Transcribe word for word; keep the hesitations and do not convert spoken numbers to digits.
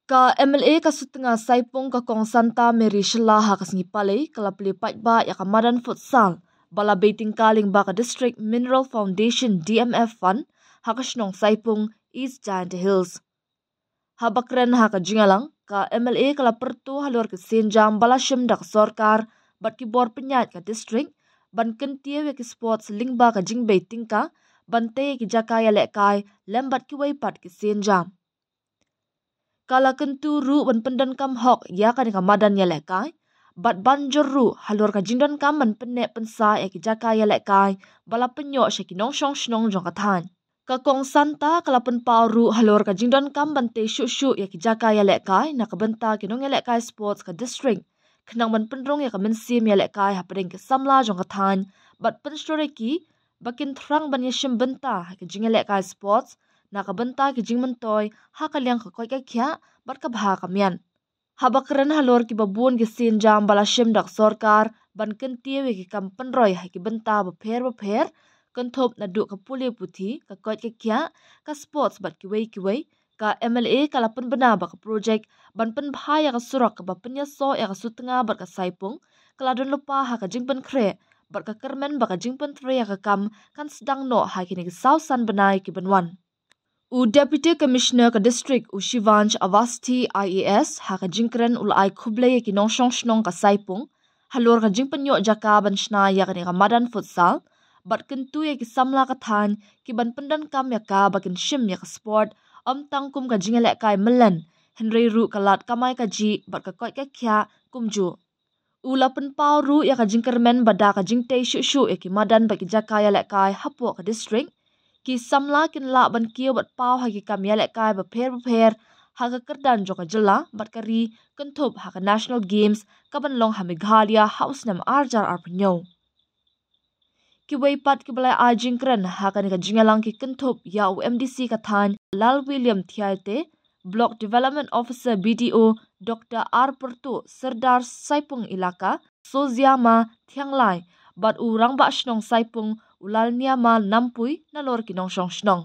Ka M L A ka Sutnga Saipung, ka Kong Santa Mary Shylla, ha ka sngi Palei ka la plie paidbah ïa ka madan futsal ba la bei tyngka lyngba ka District Mineral Foundation, D M F Fund, ha ka shnong Saipung, East Jaintia Hills. Haba kren ha ka jingïalang, ka M L A ka la pyrto halor ki sienjam ba la shim da ka sorkar bad ki bor pynïaid ka district ban kyntiew ïa ki sports lyngba ka jingbei tyngka ban tei ïa ki jaka ïalehkai lem bad kiwei pat ki sienjam. Ka la kyntu ruh ban pyndonkam hok ïa kane ka madan ïalehkai bad ban jur ruh halor ka jingdonkam ban pynneh pynsah ïa ki jaka ïalehkai ba la pynïoh sha ki nongshong shnong jong ka thaiñ. Ka Kong Santa ka la pynpaw ruh halor ka jingdonkam ban tei shuh shuh ïa ki jaka ïalehkai na ka bynta ki nongïalehkai sports ka district, khnang ban pynrung ïa ka mynsiem ïalehkai hapdeng ki samla jong ka thaiñ bad pynshlur ïa ki ba kin thrang ban ïashim bynta ha ki jingïalehkai sports na ka bynta ki jingmyntoi ha ka liang ka koit ka khiah bad ka bha ka miat. Haba kren halor kiba bun ki sienjam ba la shim da ka sorkar ban kyntiew ïa ki kam pynroi ha ki bynta bapher bapher, kynthup naduh ka pule puthi, ka koit ka khiah, ka sports bad kiwei kiwei, ka M L A ka la pynbna ba ka projek ban pynbha ïa ka surok kaba pynïasoh ïa ka Sutnga bad ka Saipung ka la don lypa ha ka jingpynkhreh bad ka kyrmen ba ka jingpyntrei ïa ka kam kan sdang noh ha kine ki saw san bnai ki ban wan. U Deputy Commissioner ka district, u Shivansh Awasthi, I A S, ha ka jingkren u la ai khublei ïa ki nongshong shnong ka Saipung halor ka jingpynïoh jaka ban shna ïa kane ka madan futsal bad kyntu ïa ki samla ka thaiñ ki ban pyndonkam ïa ka ba kin shim ïa ka sport ym tang kum ka jingïalehkai myllen, hynrei ruh ka lad kamai kajih bad ka koit ka khiah kumjuh. U la pynpaw ruh ïa ka jingkyrmen ba da ka jingtei shuh shuh ïa ki madan bad ki jaka ïalehkai hapoh ka district, ki samla kin lah ban kiew bad paw ha ki kam ïalehkai bapher bapher ha ka kyrdan jong ka jylla bad ka ri, kynthup ha ka National Games ka ban long ha Meghalaya ha u snem ar hajar arphew hynñiew. Kiwei pat kiba la ai jingkren ha kane ka jingïalang ki kynthup ïa u M D C ka thaiñ, Lal William Thiaite, Block Development Officer, B D O, Doctor R Pyrtuh, Serdar Saipung Elaka, Soziama Thianglai, bad u Rangbah Shnong Saipung, u Lalniama Nampui, nalor ki nongshong shnong.